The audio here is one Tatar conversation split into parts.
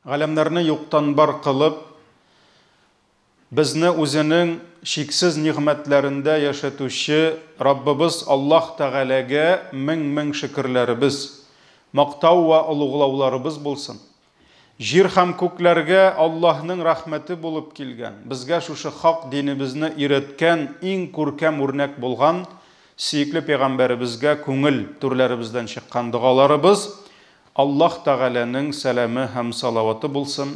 Галәмнәрне юктан бар кылып, безне үзенең чиксез нигъмәтләрендә яшәтүче Раббыбыз Аллаһ Тәгаләгә мең-мең шөкерләребез, мактау вә олуглауларыбыз булсын. Җир һәм күкләргә Аллаһның рәхмәте булып килгән, безгә шушы хак динебезне өйрәткән иң күркәм үрнәк булган сөекле пәйгамбәребезгә күңел түрләребездән чыккан догаларыбыз, Аллаһ Тәгаләнең сәламе һәм салаваты булсын.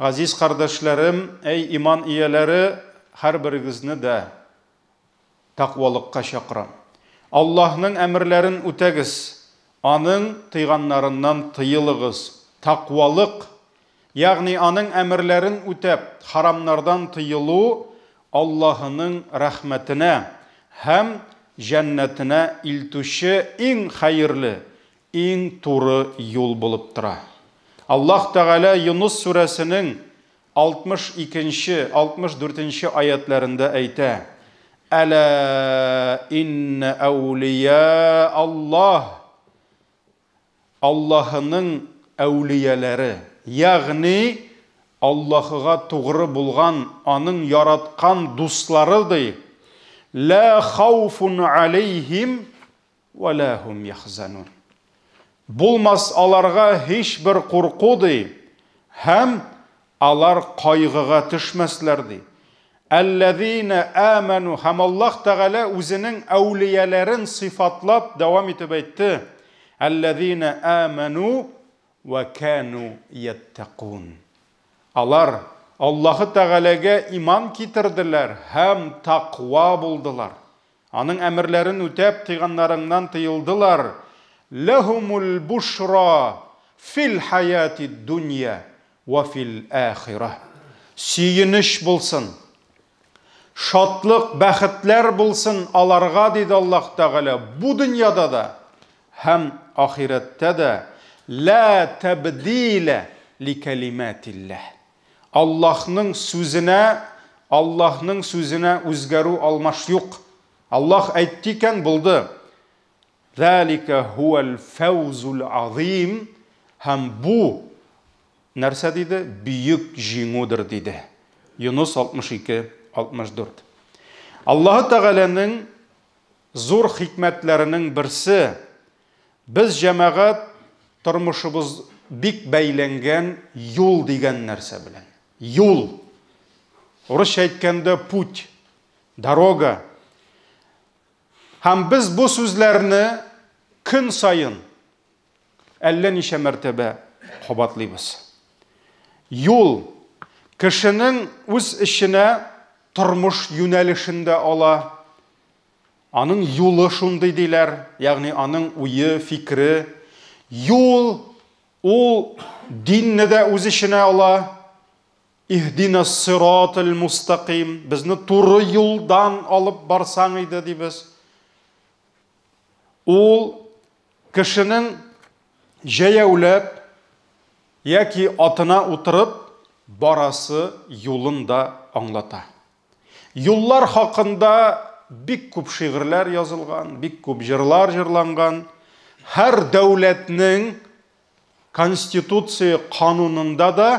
Газиз кардәшләрем, әй иман ияләре, һәрберегезне дә тәкъвалыкка чакырам. Аллаһның әмерләрен үтәгез, Аның тыйганнарыннан тыелыгыз. Тәкъвалык, ягъни Аның әмерләрен үтәп, харамнардан тыелу Аллаһының рәхмәтенә һәм җәннәтенә илтүче иң хәерле, иң туры юл булып тора. Аллаһ Тәгалә Юныс сүрәсенең 62 нче, 64 нче аятьләрендә әйтә, Әлә иннә әүлия Аллаһ, Аллаһының әүлияләре, ягъни Аллаһыга тугры булган, аның яраткан дуслары, ди, лә хауфун алейһим Вә лә һум яхзанун. Булмас аларга һичбер курку, ди, һәм алар кайгыга төшмәсләр, ди. Әлләзинә амәну, һәм Аллаһ Тәгалә үзенең әүлияләрен сыйфатлап дәвам итеп әйтте, Әлләзинә амәну вә кәну яттәкун. Алар Аллаһы Тәгаләгә иман китерделәр һәм тәкъва булдылар. Аның әмерләрен үтәп, тыйганнарыңнан тыелдылар, Ләһумул бушра фил хәятид дунья вә фил ахирә. Сөенеч булсын, шатлык, бәхетләр булсын аларга, диде Аллаһ Тәгалә, бу дөньяда да һәм ахирәттә дә, лә тәбдилә ликәлимәтилләһ. Аллаһның сүзенә, Аллаһның сүзенә үзгәрү алмаш юк. Аллаһ әйтте икән, булды. Зәлика һуәл фәүзул азим һәм бу нәрсә диде? Бөек җиңүдер диде. Юныс 62, 64. Аллаһы Тәгаләнең зур хикмәтләренең берсе, Без җәмәгать тормышыбыз бик бәйләнгән юл дигән нәрсә белән. Юл. Урысча әйткәндә путь, дорога. Һәм без бу сүзләрне көн саен әллә ничә мәртәбә кабатлыйбыз. Юл кешенең үз эченә тормыш юнәлешен дә ала, Аның юлы шундый диләр, ягъни аның уе, фикере. Юл ул динне дә үз эченә ала. Иһдина сиратал мустаким, безне туры юлдан алып барсаң иде дибез. Ул кешенең җәяүләп яки атына утырып барасы юлын да аңлата. Юллар хакында бик күп шигырьләр язылган, бик күп җырлар җырланган. Һәр дәүләтнең конституция канунында да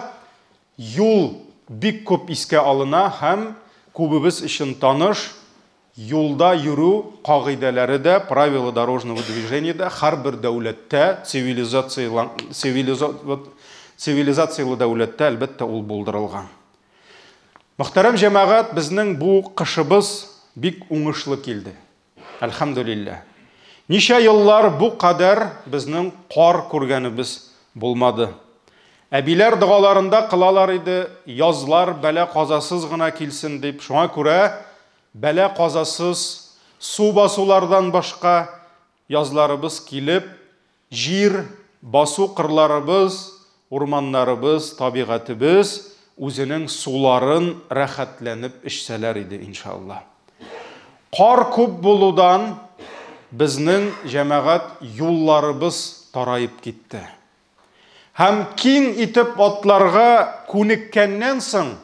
юл бик күп искә алына һәм күбебез өчен таныш юлда йөрү кагыйдәләре дә, правила дорожного движения дә һәрбер дәүләттә, цивилизацияле дәүләттә, әлбәттә, ул булдырылган. Мөхтәрәм җәмәгать, безнең бу кышыбыз бик уңышлы килде. Әлхәмдүлилләһ. Ничә еллар бу кадәр безнең кар күргәнебез булмады. Әбиләр догаларында кылалар иде, язлар бәла-казасыз гына килсен дип. Шуңа күрә бәла-казасыз, су басулардан башка язларыбыз килеп, Җир, басу-кырларыбыз, урманнарыбыз, табигатебез үзенең суларын рәхәтләнеп эчсәләр иде, иншалла. Кар күп булудан безнең җәмәгать юлларыбыз тараеп китте. Һәм киң итеп атларга күнеккәннән соң,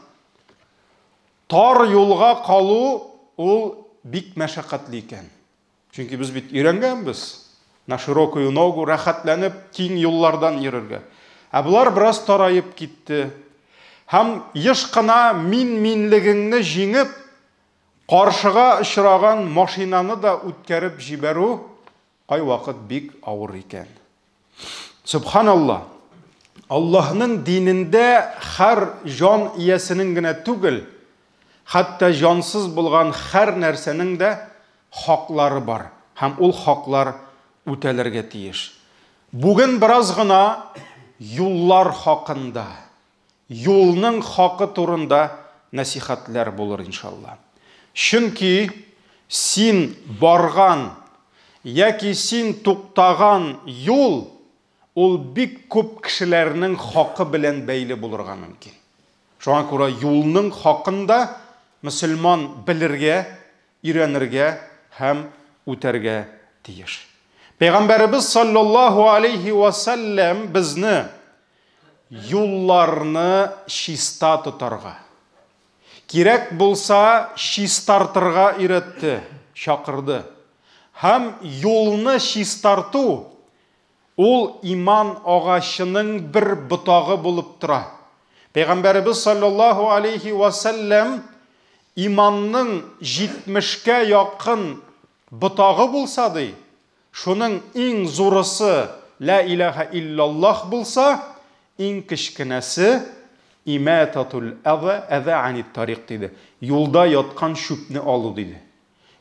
тар юлга калу ул бик мәшәкатьле икән. Чөнки без бит өйрәнгәнбез на широкую ногу рәхәтләнеп киң юллардан йөрергә. Ә болар бераз тараеп китте. Һәм еш кына мин-минлегеңне җиңеп, каршыга очраган машинаны да үткәреп җибәрү кайвакыт бик авыр икән. Сөбханалла! Аллаһның динендә һәр җан иясенең генә түгел, хәтта җансыз булган һәр нәрсәнең дә хаклары бар һәм ул хаклар үтәлергә тиеш. Бүген бераз гына юллар хакында, юлның хакы турында нәсихәтләр булыр иншалла. Чөнки син барган яки син туктаган юл ул бик күп кешеләрнең хакы белән бәйле булырга мөмкин. Шуңа күрә юлның хакын да мөселман белергә, өйрәнергә һәм үтәргә тиеш. Пәйгамбәребез саллаллаһу алейхи ва сәлләм безне юлларны чиста тотарга, кирәк булса чистартырга өйрәтте, чакырды. Һәм юлны чистарту ул иман агачының бер ботагы булып тора. Пәйгамбәребез саллаллаһу алейхи ва сәлләм иманның 70-кә якын ботагы булса ди, шуның иң зурысы ла илаһа иллаллаһ булса, иң кечкенәсе имататул әза әза анит тарик диде. Юлда яткан чүпне алу диде.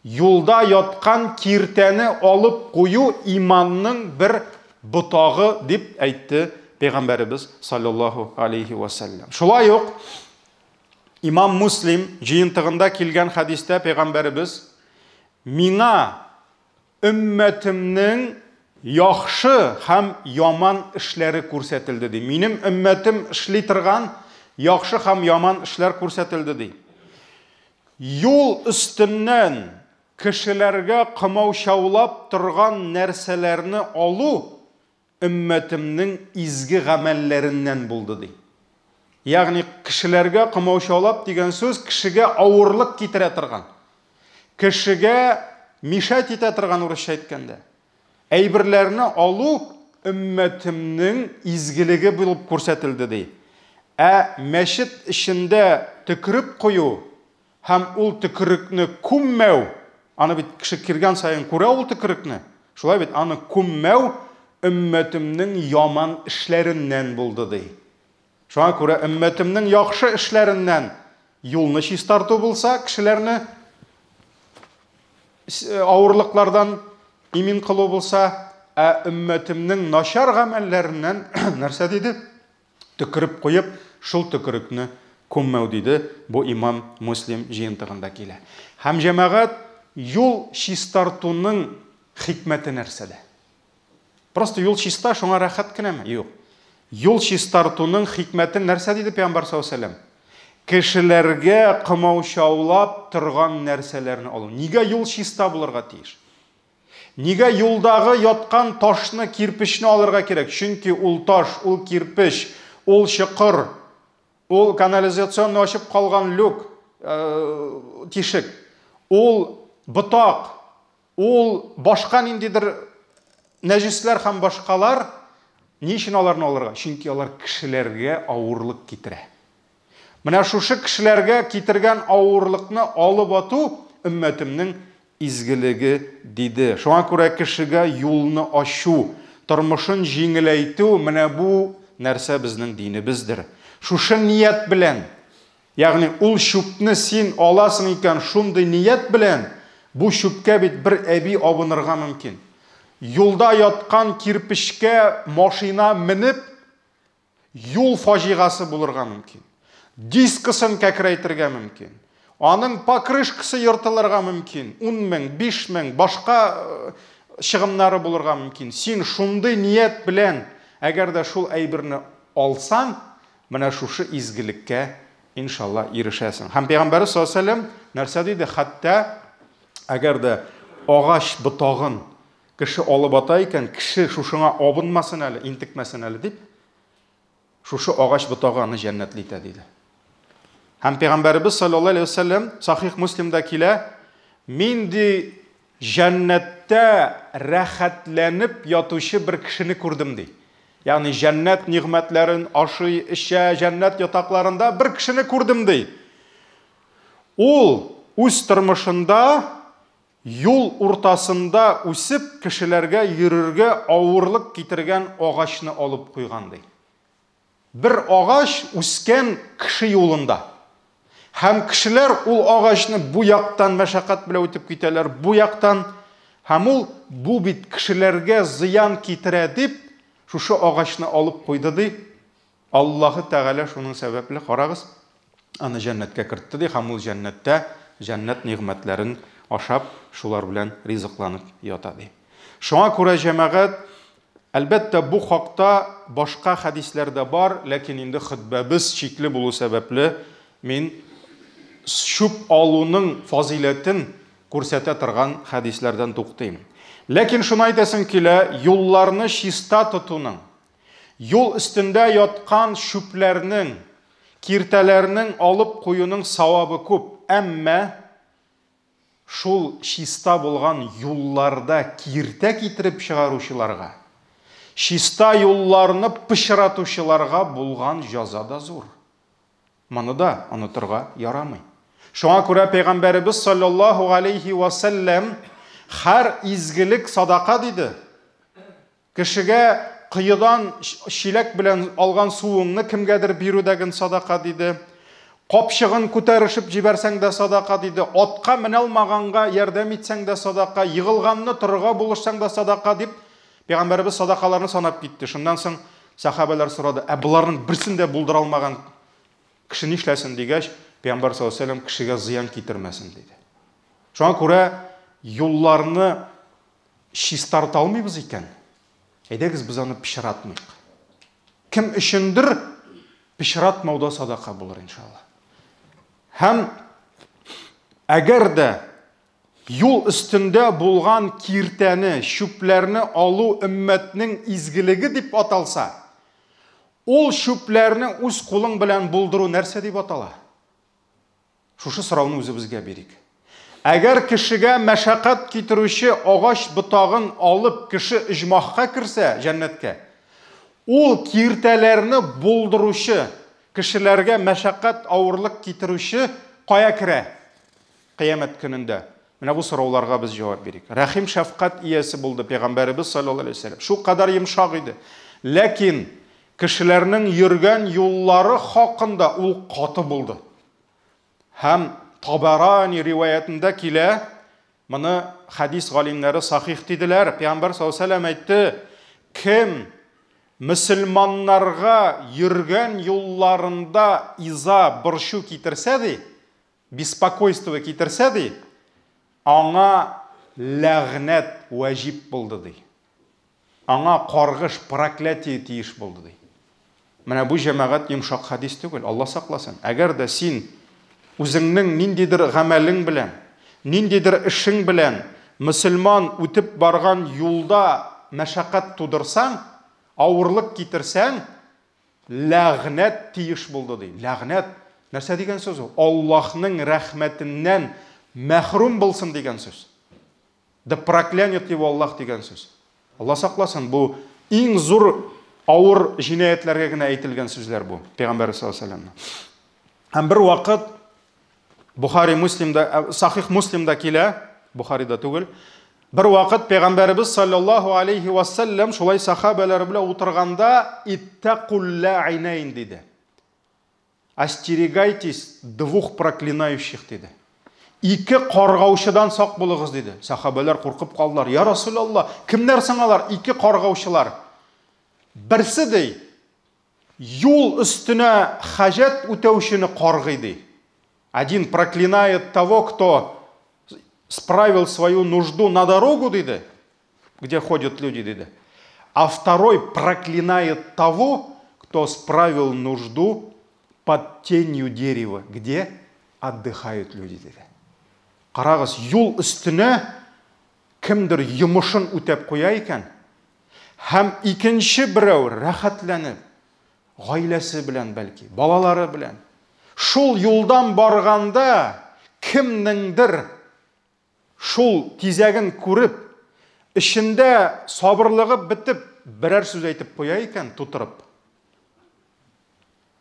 Юлда яткан киртәне алып кую иманның бер ботагы дип әйтте Пәйгамбәребез саллаллаһу алейхи ва сәлләм. Шулай ук Имам Муслим җыентыгында килгән хәдистә Пәйгамбәребез миңа өммәтемнең яхшы һәм яман эшләре күрсәтелде ди. Минем өммәтем эшли торган яхшы һәм яман эшләр күрсәтелде ди. Юл өстеннән кешеләргә комаучаулап торган нәрсәләрне алу өммәтемнең изге гамәлләреннән булды ди. Ягъни кешеләргә комаучаулап дигән сүз кешегә авырлык китерә торган, кешегә мешать итә торган урысча әйткәндә. Әйберләрне алу өммәтемнең изгелеге булып күрсәтелде ди. Ә мәчет эчендә төкереп кую һәм ул төкерекне күммәү, аны бит кеше кергән саен күрә ул төкерекне, шулай бит, аны күммәү өммәтемнең яман эшләреннән булды ди. Шуңа күрә өммәтемнең яхшы эшләреннән юлны чистарту булса, кешеләрне авырлыклардан имин кылу булса, ә өммәтемнең начар гамәлләреннән нәрсә диде? Төкереп куеп, шул төкерекне күммәү диде, бу имам Муслим җыентыгында килә. Һәм җәмәгать юл чистартуның хикмәте нәрсәдә? Просто юл чиста, шуңа рәхәт кенәме? Юк. Юл чистартуның хикмәте нәрсә диде Пәйгамбәр саллаллаһу алейһи ва сәлләм? Кешеләргә комаучаулап торган нәрсәләрне алу. Нигә юл чиста булырга тиеш? Нигә юлдагы яткан ташны, кирпечне алырга кирәк? Чөнки ул таш, ул кирпеч, ул чокыр, ул канализационный ачып калган люк, тишек, ул ботак, ул башка ниндидер нәҗесләр һәм башкалар. Ни өчен аларны алырга? Чөнки алар кешеләргә авырлык китерә. Менә шушы кешеләргә китергән авырлыкны алып ату өммәтемнең изгелеге, диде. Шуңа күрә кешегә юлны ачу, тормышын җиңеләйтү, менә бу нәрсә безнең динебездер. Шушы ният белән, ягъни ул чүпне син аласың икән, шундый ният белән, бу чүпкә бит бер әби абынырга мөмкин. Юлда яткан кирпечкә машина менеп, Юл фаҗигасы булырга мөмкин. Дискысын кәкрәйтергә мөмкин. Аның покрышкасы ертылырга мөмкин. 10 мең, 5 мең, башка чыгымнары булырга мөмкин. Син шундый ният белән, әгәр дә шул әйберне алсаң, менә шушы изгелеккә иншалла ирешәсең. Һәм Пәйгамбәрбез саллаллаһу алейһи ва сәлләм нәрсә диде? Хәтта әгәр дә агач ботагын кеше алып ата икән, кеше шушыңа абынмасын әле, интекмәсен әле дип, шушы агач ботагы аны җәннәтле итә диде. Һәм Пәйгамбәребез саллаллаһу алейһи ва сәлләм Сахих Муслимда килә, мин ди җәннәттә рәхәтләнеп ятучы бер кешене күрдем ди. Ягъни җәннәт нигъмәтләрен ашый, эчә, җәннәт ятакларында бер кешене күрдем, ди. Ул үз тормышында юл уртасында үсеп, кешеләргә йөрергә авырлык китергән агачны алып куйган, ди. Бер агач үскән кеше юлында. Һәм кешеләр ул агачны бу яктан мәшәкать белән үтеп китәләр, бу яктан. Һәм ул бу бит кешеләргә зыян китерә дип, шушы агачны алып куйды ди. Аллаһы Тәгалә шуның сәбәпле, карагыз, аны җәннәткә кертте ди, һәм ул җәннәттә җәннәт нигъмәтләрен ашап, шулар белән ризыкланып ята ди. Шуңа күрә җәмәгать, әлбәттә, бу хакта башка хәдисләр дә бар, ләкин инде хөтбәбез чикле булу сәбәпле, мин чүп алуның фазыйләтен күрсәтә торган хәдисләрдән туктыйм. Ләкин шуны әйтәсем килә, юлларны чиста тотуның, юл өстендә яткан чүпләрнең, киртәләрнең алып куюның савабы күп, әмма шул чиста булган юлларда киртә китереп чыгаручыларга, чиста юлларны пычратучыларга булган җәза да зур. Моны да онытырга ярамый. Шуңа күрә Пәйгамбәребез саллаллаһу алейхи ва сәлләм һәр изгелек садака диде. Кешегә коедан чиләк белән алган суыңны кемгәдер бирү дә ген садака диде. Капчыгын күтәрешеп җибәрсәң дә садака диде. Атка менә алмаганга ярдәм итсәң дә садака, егылганны торырга булышсаң да садака дип Пәйгамбәребез садакаларны санап китте. Шуннан соң сәхабәләр сорады, ә боларның берсен дә булдыра алмаган кеше нишләсен дигәч, Пәйгамбәр саллаллаһу алейһи ва сәлләм кешегә зыян китермәсен диде. Шуңа күрә юлларны чистарта алмыйбыз икән, әйдәгез без аны пычратмыйк. Кем өчендер пычратмау да садака булыр иншалла. Һәм әгәр дә юл өстендә булган киртәне, чүпләрне алу өммәтнең изгелеге дип аталса, ул чүпләрне үз кулың белән булдыру нәрсә дип атала? Шушы сорауны үзебезгә бирик. Әгәр кешегә мәшәкать китерүче агач ботагын алып кеше оҗмахка керсә, җәннәткә, ул киртәләрне булдыручы, кешеләргә мәшәкать, авырлык китерүче кая керә Кыямәт көнендә? Менә бу сорауларга без җавап бирик. Рәхим шәфкать иясе булды Пәйгамбәребез саллаллаһу алейһи ва сәлләм. Шул кадәр йомшак иде. Ләкин кешеләрнең йөргән юллары хакында ул каты булды. Һәм Табарани риваятендә килә, моны хәдис галимнәре сахих диделәр. Пәйгамбәр саллаллаһу алейһи ва сәлләм әйтте, кем мөселманнарга йөргән юлларында иза, борчу китерсә ди, беспокойство китерсә ди, аңа ләгънәт вәҗиб булды ди. Аңа каргыш, проклятие тиеш булды ди. Менә бу җәмәгать йомшак хәдис түгел, Алла сакласын. Әгәр дә син үзеңнең ниндидер гамәлең белән, ниндидер эшең белән мөселман үтеп барган юлда мәшәкать тудырсаң, авырлык китерсәң, ләгънәт тиеш булды ди. Ләгънәт нәрсә дигән сүз ул? Аллаһның рәхмәтеннән мәхрүм булсын дигән сүз. Да проклянет его Аллаһ дигән сүз. Алла сакласын, бу иң зур авыр җинаятьләргә генә әйтелгән сүзләр бу, Пәйгамбәр саллаллаһу алейһи вәсәлләмнең. Һәм бер вакыт Бухари Муслимда, Сахих Муслимда килә, Бухарида түгел. Бер вакыт Пәйгамбәребез саллаллаһу алейһи вәсәлләм шулай сахабәләр белән утырганда иттакул ла'инайн диде. Остерегайтесь двух проклинающих диде. Ике каргаучыдан сак булыгыз диде. Сахабәләр куркып калдылар. Я Расулалла, кемнәр соң алар? Ике каргаучылар. Берсе ди, юл өстенә хаҗәт үтәүчене каргый ди. Один проклинает того, кто справил свою нужду на дорогу, диде, где ходят люди, диде. А второй проклинает того, кто справил нужду под тенью дерева, где отдыхают люди, диде. Карагыз, юл өстенә кемдер йомышын үтәп куя икән, һәм икенче берәү рәхәтләнеп, гаиләсе белән бәлки, балалары белән, шул юлдан барганда кемнеңдер шул тизәген күреп, эчендә сабырлыгы бетеп, берәр сүз әйтеп куя икән, тутырып,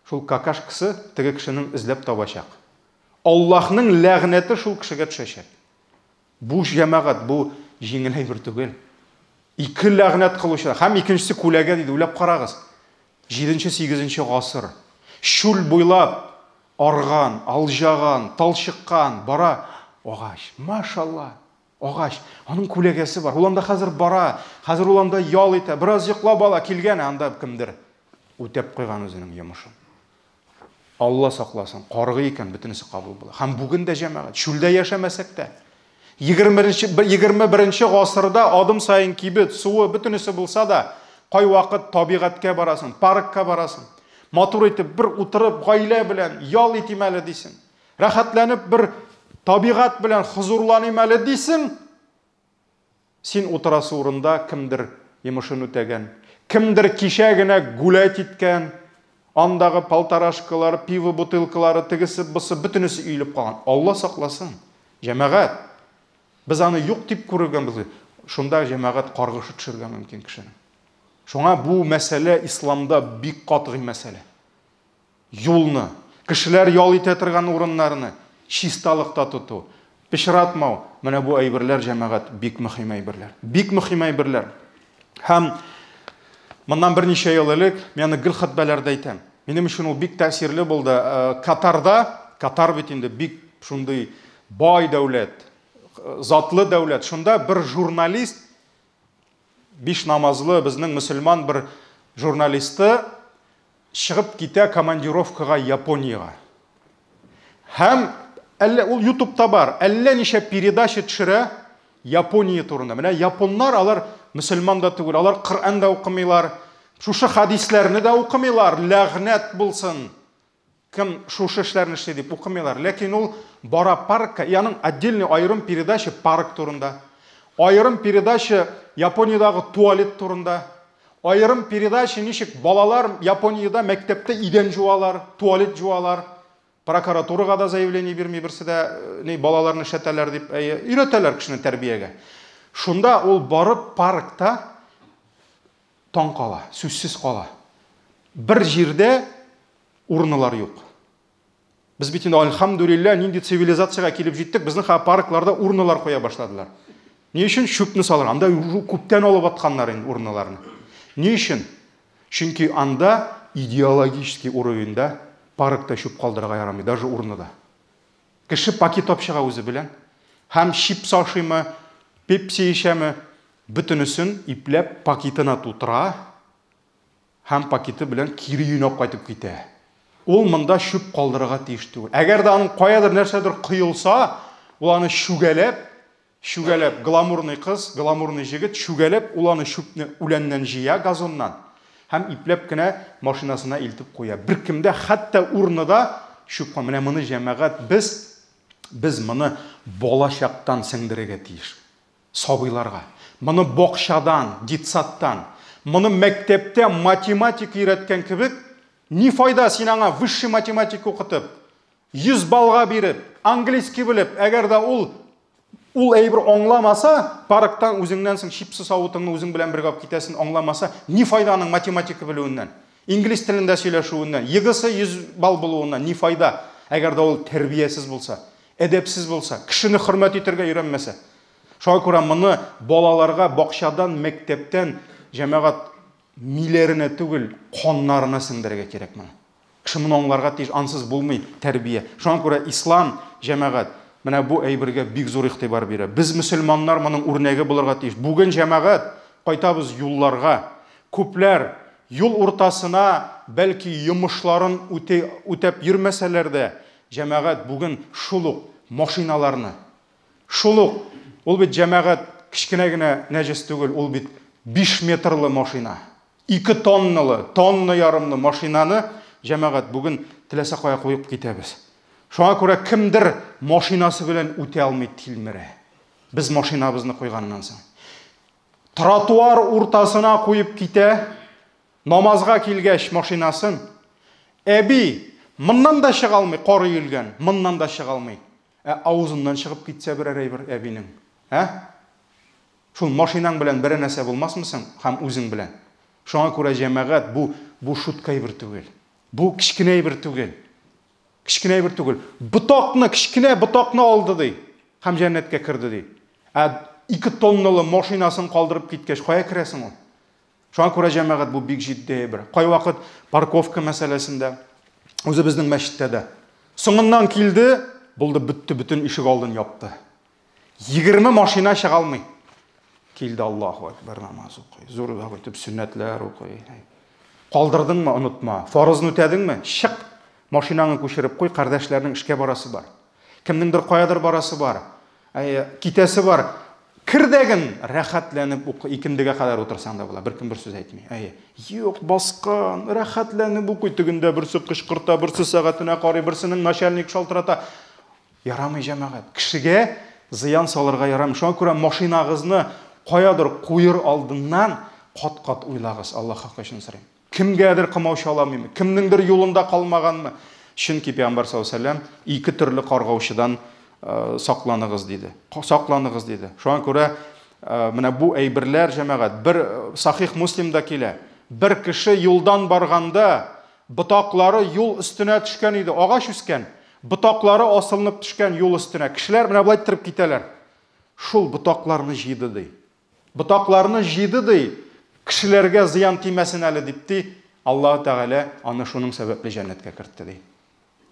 шул какашкасы теге кешенең эзләп табачак. Аллаһның ләгънәте шул кешегә төшәчәк. Бу җәмәгать, бу җиңел әйбер түгел. Ике ләгънәт кылучы һәм икенчесе күләгә диде, уйлап карагыз. 7-8 гасыр. Чүл буйлап арган, алҗаган, талчыккан бара агач. Машалла. Агач, аның күләгәсе бар. Ул анда хәзер бара, хәзер ул анда ял итә, бераз йоклап ала, килгән анда кемдер үтәп куйган үзенең йомышын. Алла сакласын, каргый икән, бөтенесе кабул була. Һәм бүген дә җәмәгать, чүлдә яшәмәсәк тә, 21 гасырда адым саен кибет, суы, бөтенесе булса да, кайвакыт табигатькә барасың, паркка барасың. Матур итеп бер утырып, гаилә белән ял итим әле дисең. Рәхәтләнеп бер табигать белән хозурланыйм әле дисең, син утырасы урында кемдер йомышын үтәгән, кемдер кичә генә гулять иткән, андагы полторашкалар, пиво бутылкалары, тегесе, бусы, бөтенесе өелеп калган. Алла сакласын. Җәмәгать, без аны юк дип күрергә. Шунда җәмәгать каргышы төшергә мөмкин кешенең. Шуңа бу мәсьәлә исламда бик катгый мәсьәлә. Юлны, кешеләр ял итә торган урыннарны чисталыкта тоту, пычратмау, менә бу әйберләр, җәмәгать, бик мөһим әйберләр. Бик мөһим әйберләр. Һәм моннан берничә ел элек, мин аны гел хөтбәләрдә әйтәм. Минем өчен ул бик тәэсирле булды. Катарда, Катар бит инде бик шундый бай дәүләт, затлы дәүләт. Шунда бер журналист, биш намазлы безнең мөселман бер журналисты чыгып китә командировкага Япониягә. Һәм әллә ул YouTube'та бар, әллә ничә передача төшерә Япония турында. Менә японнар алар мөселман да түгел, алар Коръән дә укымыйлар, шушы хадисләрне дә укымыйлар, ләгънәт булсын. Кем шушы эшләрне эшли дип укымыйлар. Ләкин ул бара паркка, и аның отдельный аерым передача парк турында. Аерым передача Япониядагы туалет турында. Аерым передача ничек балалар Япониядә мәктәптә идән жуалар, туалет жуалар. Прокуратурага да заявление бирми берсе дә, ни балаларны эшләтәләр дип, әйе, өйрәтәләр кешене тәрбиягә. Шунда ул барып паркта таң кала, сүзсез кала. Бер җирдә урнылар юк. Без бит инде альхамдулилля нинди цивилизациягә килеп җиттек, безнең хәзер паркларда урнылар куя башладылар. Ни өчен чүпне салыр? Анда уже күптән алып атканнар инде урныларны. Ни өчен? Чөнки анда идеологический уровеньда паркта чүп калдырырга ярамый, даже урныда. Кеше пакет алып чыга үзе белән. Һәм чипс ашыймы, пепси эчәме, бөтенесен ипләп пакетына тутыра һәм пакеты белән кире өенә кайтып китә. Ул монда чүп калдырырга тиеш түгел. Әгәр дә аның каядыр нәрсәдер коелса, ул аны чүгәләп, чүгәләп, гламурный кыз, гламурный җегет чүгәләп, ул аны чүпне үләннән җыя, газоннан, һәм ипләп кенә машинасына илтеп куя. Беркем дә хәтта урныда чүп куя. Менә моны җәмәгать без моны балачактан сеңдерергә тиеш. Сабыйларга. Моны бакчадан, детсадтан, моны мәктәптә математика өйрәткән кебек, ни файда син аңа высший математика укытып, 100 баллга биреп, английский белеп, әгәр дә ул әйбер аңламаса, парктан үзеңнән соң чипсы савытыңны үзең белән бергә алып китәсен аңламаса, ни файда аның математика белүеннән, инглиз телендә сөйләшүеннән, ЕГЭсы 100 балл булуыннан ни файда, әгәр дә ул тәрбиясез булса, әдәпсез булса, кешене хөрмәт итәргә өйрәнмәсә. Шуңа күрә моны балаларга бакчадан, мәктәптән җәмәгать миләренә түгел, каннарына сеңдерергә кирәк моны. Кеше моны аңларга тиеш, ансыз булмый тәрбия. Шуңа күрә ислам җәмәгать менә бу әйбергә бик зур игътибар бирә. Без мөселманнар моның үрнәге булырга тиеш. Бүген җәмәгать кайтабыз юлларга. Күпләр юл уртасына бәлки йомышларын үтәп йөрмәсәләр дә, җәмәгать бүген шул ук машиналарны, шул ук, ул бит җәмәгать кечкенә генә нәҗес түгел, ул бит 5 метрлы машина. 2 тонналы, тонна ярымлы машинаны җәмәгать бүген теләсә кая куеп китәбез. Шуңа күрә кемдер машинасы белән үтә алмый тилмерә. Без машинабызны куйганнан соң. Тротуар уртасына куеп китә, намазга килгәч машинасын. Әби моннан да чыга алмый, кар өелгән, моннан да чыга алмый. Ә авызыннан чыгып китсә берәр әйбер әбинең. Ә? Шул машинаң белән берәр нәрсә булмасмы соң һәм үзең белән? Шуңа күрә, җәмәгать, бу, бу шутка әйбер түгел. Бу кечкенә әйбер түгел. Кечкенә әйбер түгел. Ботакны, кечкенә ботакны алды ди. Һәм җәннәткә керде ди. Ә 2 тонналы машинасын калдырып киткәч, кая керәсең ул? Шуңа күрә, җәмәгать, бу бик җитди әйбер. Кайвакыт парковка мәсьәләсендә, үзебезнең мәчеттә дә. Соңыннан килде, булды, бетте, бөтен ишек алдын япты. 20 машина чыга алмый. Килде, Аллаһу акбар, намаз укый. Зуррак итеп сөннәтләр укый. Калдырдыңмы, онытма. Фарызны үтәдеңме? Чык. Машинаңны күчереп куй, кардәшләрнең эшкә барасы бар. Кемнеңдер каядыр барасы бар. Әйе, китәсе бар. Кер дәген рәхәтләнеп укы, икендегә кадәр утырсаң да була, беркем бер сүз әйтми. Әйе. Юк, баскан, рәхәтләнеп укый, тегендә берсе кычкырта, берсе сәгатенә карый, берсенең начальник шалтырата. Ярамый, җәмәгать. Кешегә зыян салырга ярамый. Шуңа күрә машинагызны каядыр куер алдыннан кат-кат уйлагыз, Аллаһ хакы өчен сорыйм. Кемгәдер комаучаламыймы? Кемнеңдер юлында калмаганмы? Чөнки Пәйгамбәр саллаллаһу алейһи ва сәлләм ике төрле каргаучыдан сакланыгыз диде. Сакланыгыз диде. Шуңа күрә менә бу әйберләр, җәмәгать, бер Сахих Муслимда килә. Бер кеше юлдан барганда ботаклары юл өстенә төшкән иде, агач үскән. Ботаклары асылынып төшкән юл өстенә. Кешеләр менә болай иттереп китәләр. Шул ботакларны җыйды ди. Ботакларны җыйды ди, кешеләргә зыян тимәсен әле дип ди, Аллаһы Тәгалә аны шуның сәбәпле җәннәткә кертте ди.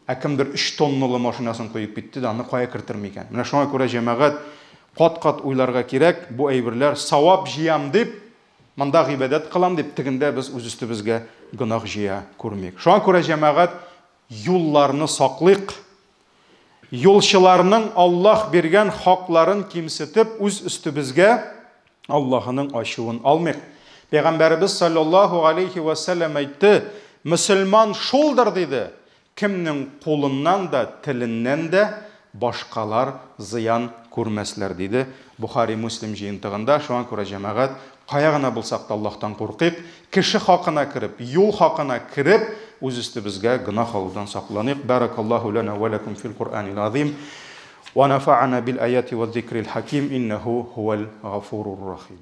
Ә кемдер өч тонналы машинасын куеп китте дә, аны кая кертер микән? Менә шуңа күрә, җәмәгать, кат-кат уйларга кирәк, бу әйберләр савап җыям дип, монда гыйбадәт кылам дип, тегендә без үз өстебезгә гөнаһ җыя күрмик. Шуңа күрә, җәмәгать, юлларны саклыйк. Юлчыларның Аллаһ биргән хакларын кимсетеп, үз өстебезгә Аллаһының ачуын алмыйк. Пәйгамбәребез саллаллаһу алейхи ва сәлләм әйтте, мөселман шулдыр, диде, кемнең кулыннан да, теленнән дә башкалар зыян күрмәсләр, диде Бухари Муслим җыентыгында. Шуңа күрә, җәмәгать, кая гына булсак та Аллаһтан куркыйк, кеше хакына кереп, юл хакына кереп, үз өстебезгә гөнаһ алудан сакланыйк. Бәрәкаллаһу ләнә вә ләкүм фил Куръанил азим. Ва нафа'ана бил аяти вә зикрил хаким, иннәһу һуәл гафурур рахим.